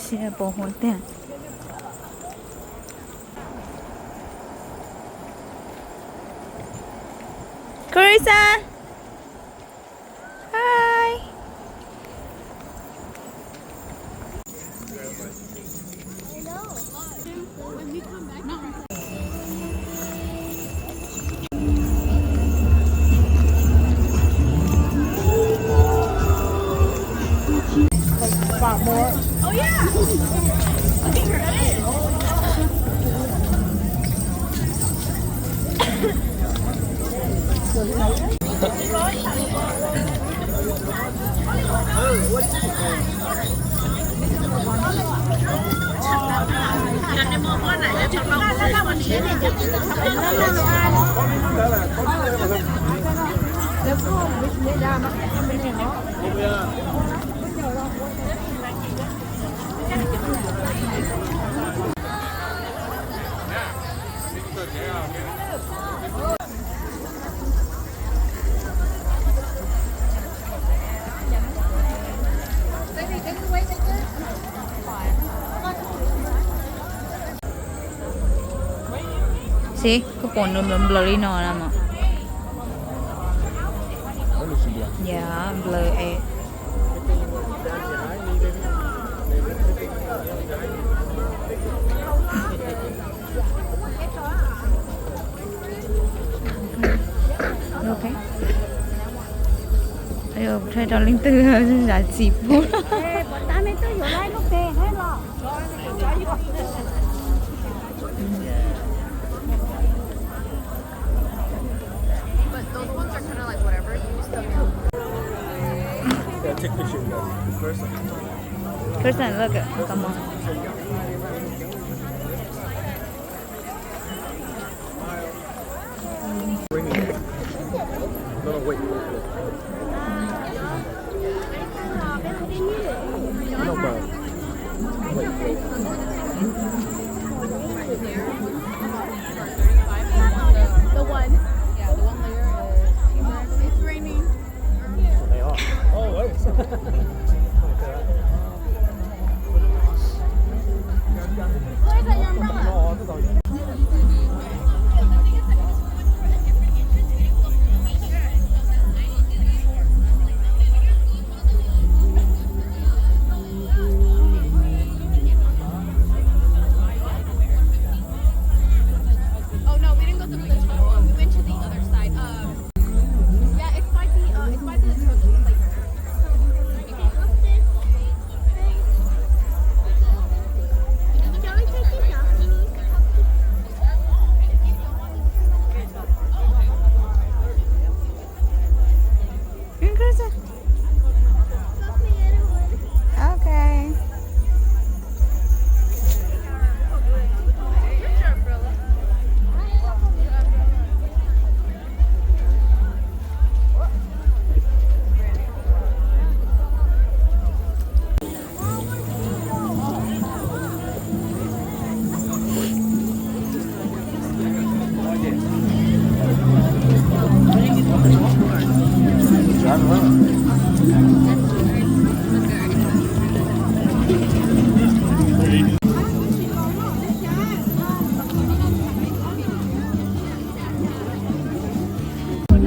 Pos huav tiag. Carissa. Hi. Xib, koj pom nws nplaws nplaws li no na mas. Yog nplaws es. Rau leej twg zam txim pub. Person, look at, come on. The one. Yeah, the one layer is cheaper. It's raining. Where's your umbrella? Oh no, we didn't go through the top one. We went to the other side. Um, yeah, it's by the uh, it's by the truck place. Can we take this off, please? Okay.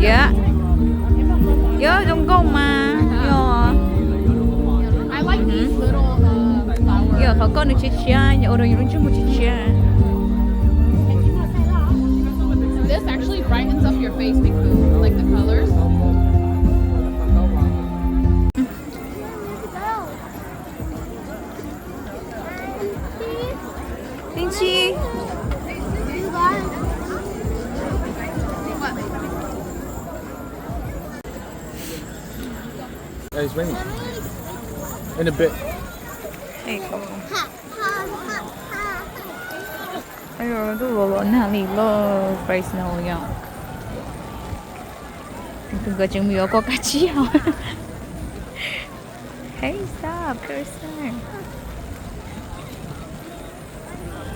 Yog, yog zoo nkauj mas yog. Yog qhov koj nws tshiab tshiab, yog ua rau yus lub ntsej muag tshiab tshiab. This actually brightens up your face, Big Boo, like the colors. Linh Chi. Hey, it's raining. In a bit. Hey, cool. Tus los los nag li loj Fresno yom. Tus nkawd tseem mus yuav koj kab tsib os. Hey, stop, Carissa.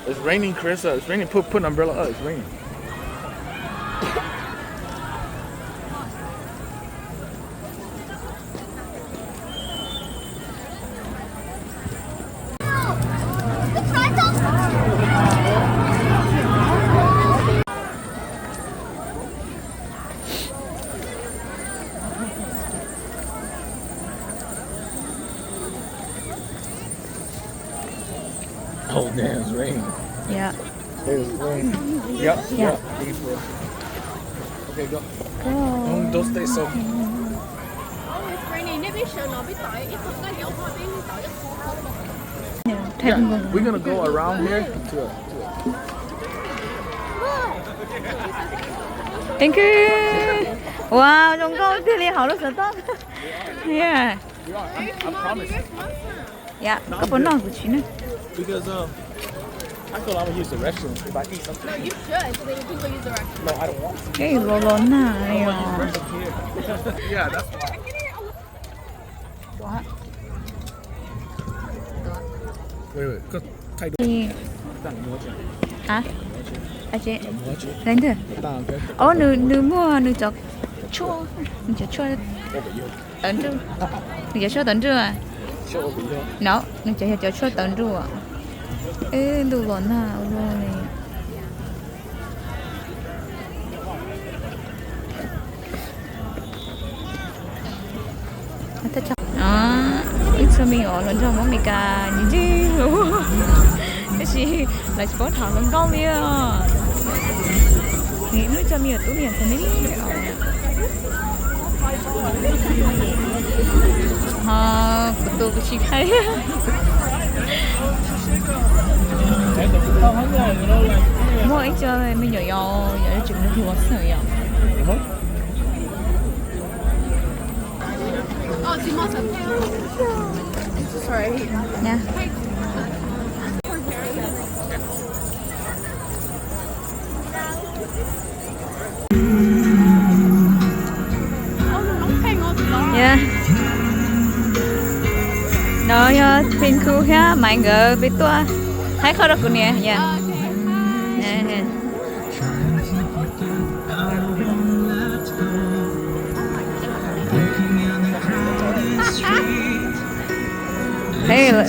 It's raining, Carissa. It's raining. Put, put an umbrella up. It's raining. Oh, damn, it's raining. Yeah. It is raining. Yep, yeah, yep, these were. Okay, go. Go. Don't, don't stay soaked. Yeah, we're gonna go around here to, to Thank you. Wow, zoo nkauj tiag li hauv lub xov tooj. Yeah. We are. I, I promise. Yeah, koj puas noj kuv tsis noj. Because, um, I feel like I'm gonna use the restroom if I eat something. No, you should, so then you can go use the restroom. No, I don't want to. Koj los los nag li os. Yeah, that's why. Wait, wait, koj thay đồ. Hả? Hả chị? Lấy được. Ồ, nws, nws muaj nws cov tshuaj, nws cov tshuaj tawv nruj. Nws cov tshuaj tawv nruj à? No, nws cov, cov tshuaj tawv nruj. Ib ntu los nag ua luaj li. Ib txhia me nyuam hluas nraug Hmoob Amelikas ntse ntse lus, tab sis lawv tsis paub tham hluas nkauj li os. Nws lub cov me nyuam tub me nyuam txom nyem li os. Ho kuv tus kuv tsis thaij. Muaj ib co me nyuam yaus, yaus tseem hluas xwb yom. Yeah. No yog Phim Khu thiab Maiv nkawd peb tuaj. Thaij qhov rau kuv niam, yeah. Hey, no,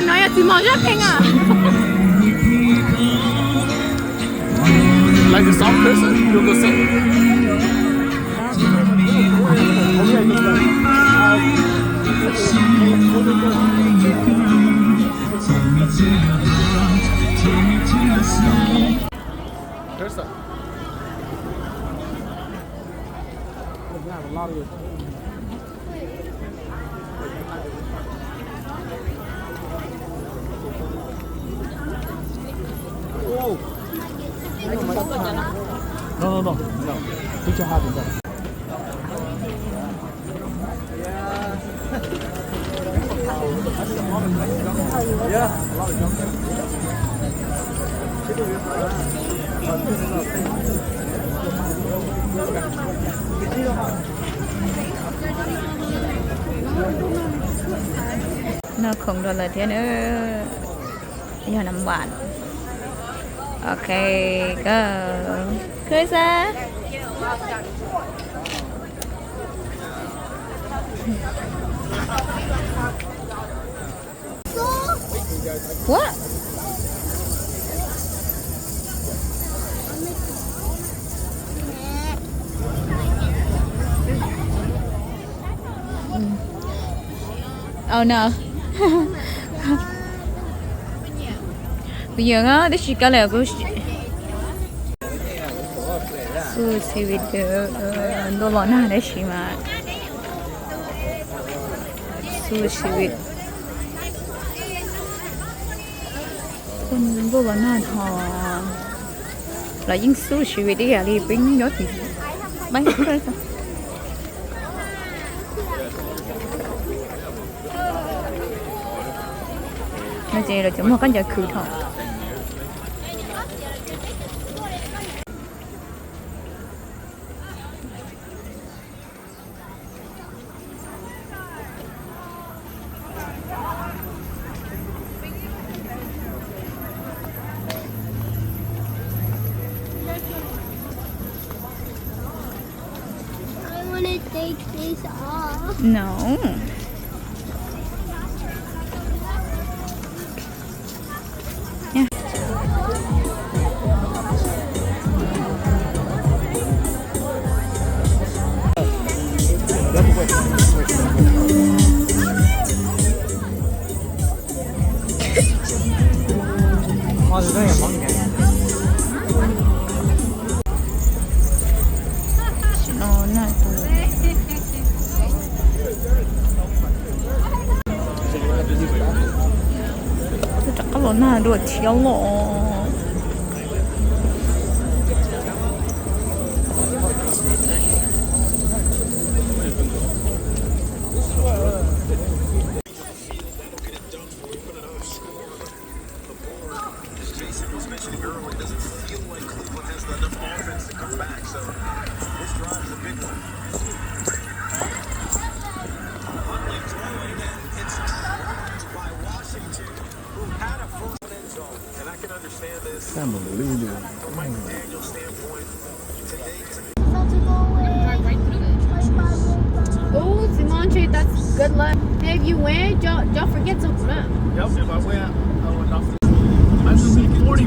no, yog tsis mos zaj pheej ah. Like a soft person, you'll go sing. There's some. No, no, no, no. Put your hat in there. Noj khoom rau lawm thiab na. Yog number one. Ok, go. Khwv xab. What? Oh no. Kuv yeej, tab sis koj lawm kuv xub xi vim ntuj los nag tab sis mas xub xi vim ntuj los nag ho los yeej xub xi vim tib yam li peb nyob tim Maiv. No ces lawv cov muag khaub ncaws khwv dhau. I wanna take this off. No. Yeah. Sim no na tus, tus rov qab los nag dua thiab los. Unbelievable. Oh, Simon Tree, that's good luck. Hey, if you win, don't, don't forget to come out. Yep, if I win, I will not. That's forty.